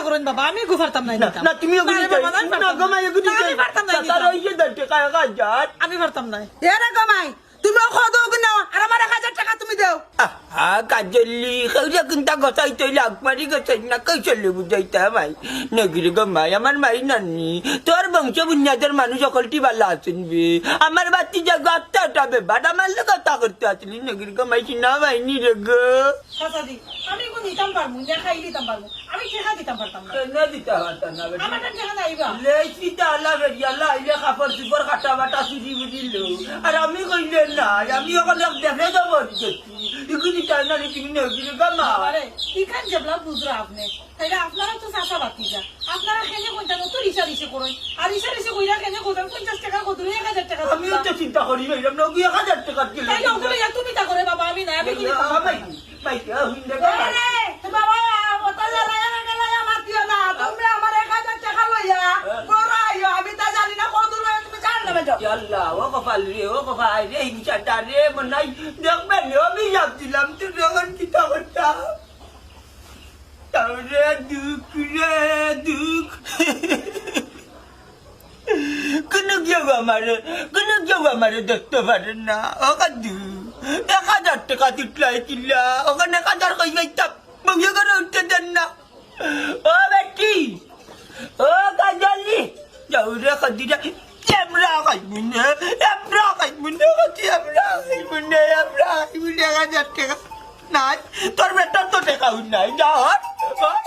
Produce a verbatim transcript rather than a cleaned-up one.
করইন বাবা, আমি এগু পারতাম না না, নিতাম। না, তুমি এগু না রে নিতে বাবা, না, আমি না, পারতাম গো না। মাই, এগু না, দিতে আমি পারতাম না চাচা নিতাম। রইছে দশ টাকা, এক হাজার। আমি পারতাম না। এ রে গো মাই, তুমি অউ কত কিনা, আর আমার এক হাজার টাকা তুমি দেও। আহা, কাজলি, কেউরে কিন্তা গছাইতে অইলে আগ মারি গছাই না, কৌশলে বুঝাইতা মাই। নগির গো মাই, আমার মাই নানি, তোর বংশ বুনিয়াদের মানুষ অকলটি বালা আছইন বে। আমার বাতি জাগা আত্মা উঠাবে, বাট আমার লগে কথা করতে আসলি, নগির গো মাই, চিনা মাইনি রে গো। চাচা দি, আমি এগু নিতাম পারমু, না খাই নিতাম পারমু। আমি টেকা দিতাম পারতাম না। কেনে দিতা পারতা না বেটি? আমার কাছে টেকা নাই বা। লেইছি তা আলা বেটি, আলা আইলে কাপড় চুপড় কাটা বাটা চুরি বুঝি লো। আর আমি কইলে না, আমি অখন এক দেশে যাব গেছি। ইগুলি তার না রে, তুমি নেও দিলে গা মা। আরে, ইখান যেবলা বুঝরা আপনে। তাইলে আপনারা তো চাচা ভাতিজা। আপনারা কেনে কইতা না, তো রিসা রিসি করইন। আর রিসা রিসি কইরা কেনে কইতা, পঞ্চাশ টাকার বদলে এক হাজার টাকা আমিও দিতা। তো চিন্তা করি, ভাইরাম না, ওই এক হাজার টাকা দিলে তাইলে ওগুলো ইয়া তুমি তা করে বাবা, আমি না, আমি কি না, করতাম? ভাই। ভাই, আহ, হুইন্ডা এ রে, তো বাবা, ও তো লড়াইয়া না লড়াইয়া মাতিও না। তুমি আমার এক হাজার টাকা লইয়া, হ্যাঁ। বড় আইও, আমি তা জানি না কত লইয়া তুমি জানো না বেটা। ইয়া আল্লাহ, ও কপাল রে, ও কপাল রে, হিংসাটা রে, মনাই, দেখবে রে, আমি লাভ দিলাম, তুই যখন কিতা করতাম। তাহলে দুঃখ রে, দুঃখ। কোনো কেউ আমারে, কোনো কেউ আমারে ধরতে পারে না। ও কাদু, এক হাজার টাকা দিতলাই কিলা, অখান এক হাজার কই পাইতাম, বউয়ে করে উঠতে দেন না। ও বেটি, ও কাজলি, যাও রে কাদিরা, আমরা খাইমু না, আমরা খাইমু না, কাদি আমরা খাইমু না, আমরা খাইমু না, এক হাজার টাকা নাই, তোর বেটার তো টাকাও নাই, যা হট, হট।